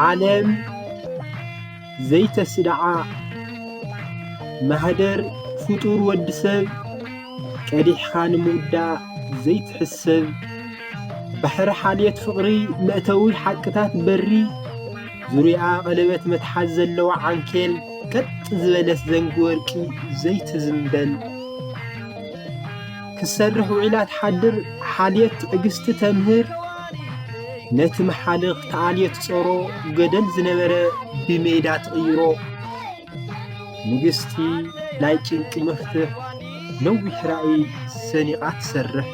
ዓለም ዘይተስድዓ ማህደር ፍጡር ወዲ ሰብ ቀዲሕኻ ንምውዳእ ዘይትሕሰብ ባሕሪ ሓልየት ፍቕሪ መእተዊ ሓቅታት በሪ ዙርያ ቀለበት መትሓዝ ዘለዋ ዓንኬል ቀጥ ዝበለት ዘንጊ ወርቂ ዘይትዝምበል ክሰርሕ ውዒላ ትሓድር ሓልየት ትዕግስቲ ተምህር ነቲ መሓልኽ ተኣልዮ ትጸሮ ገደል ዝነበረ ብሜዳ ትቕይሮ ንግስቲ ናይ ጭንቂ መፍትሕ ነዊሕ ራእይ ሰኒቓ ትሰርሕ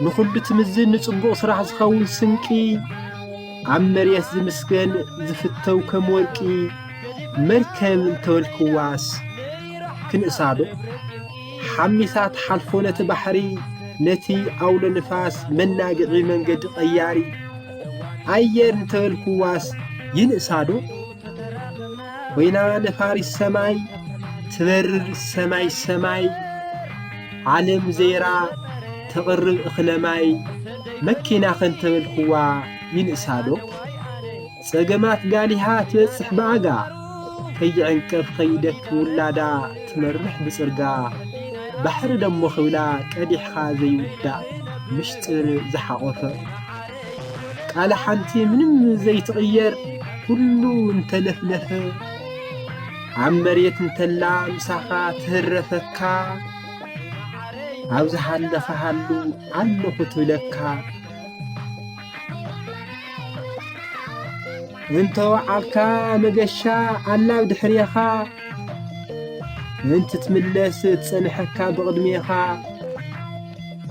ንኹሉ ትምዝን ንጽቡቕ ስራሕ ዝኸውን ስንቂ ኣብ መሬት ዝምስገን ዝፍተው ከም ወርቂ መርከብ እንተበልክዋስ ክንእሳዶ ሓሚሳ ትሓልፎ ነቲ ባሕሪ ነቲ ኣውሎ ንፋስ መናግዒ መንገዲ ቀያሪ ኣየር እንተበልክዋስ ይንእሳዶ ኮይና ነፋሪት ሰማይ ትበርር ሰማይ ሰማይ ዓለም ዜራ ተቕርብ እኽለ ማይ መኪና ከንተበልክዋ ይንእሳዶ ጸገማት ጋሊሃ ትበጽሕ ብኣጋ ከይዕንቀፍ ኸይደክ ውላዳ ትመርሕ ብጽርጋ ባሕሪ ደሞ ክብላ ቀዲሕኻ ዘይውዳእ ምሽጥር ዝሓቖፈ ቃል ሓንቲ ምንም ዘይትቕየር ኩሉ እንተለፍለፈ ኣብ መሬት እንተላ ምሳኻ ትህረፈካ ኣብ ዝሃለኸ ሃሉ ኣለኹ ትብለካ እንተወዓልካ መገሻ ኣላብ ድሕሬኻ እንትትምለስ ትጸንሐካ ብቕድሜኻ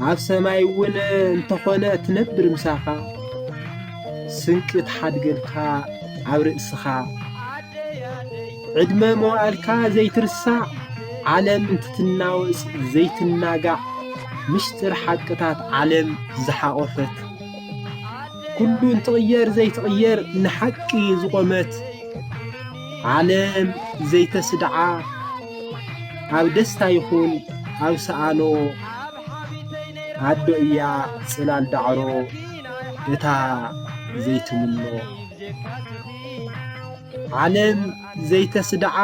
ኣብ ሰማይ እውን እንተኾነ ትነብር ምሳኻ ስንቂ ትሓድገልካ ኣብ ርእስኻ ዕድመ መዋእልካ ዘይትርሳዕ ዓለም እንትትናወጽ ዘይትናጋዕ ምሽጥር ሓቅታት ዓለም ዝሓቖፈት ኩሉ እንትቕየር ዘይትቕየር ንሓቂ ዝቖመት ዓለም ዘይተስድዓ ኣብ ደስታ ይኹን ኣብ ሰኣኖ ኣዶ እያ ጽላል ዳዕሮ እታ ዘይትምኖ ዓለም ዘይተስድዓ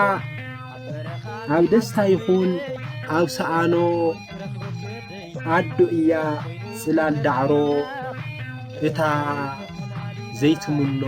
ኣብ ደስታ ይኹን ኣብ ሰኣኖ ኣዶ እያ ጽላል ዳዕሮ እታ ዘይትምኖ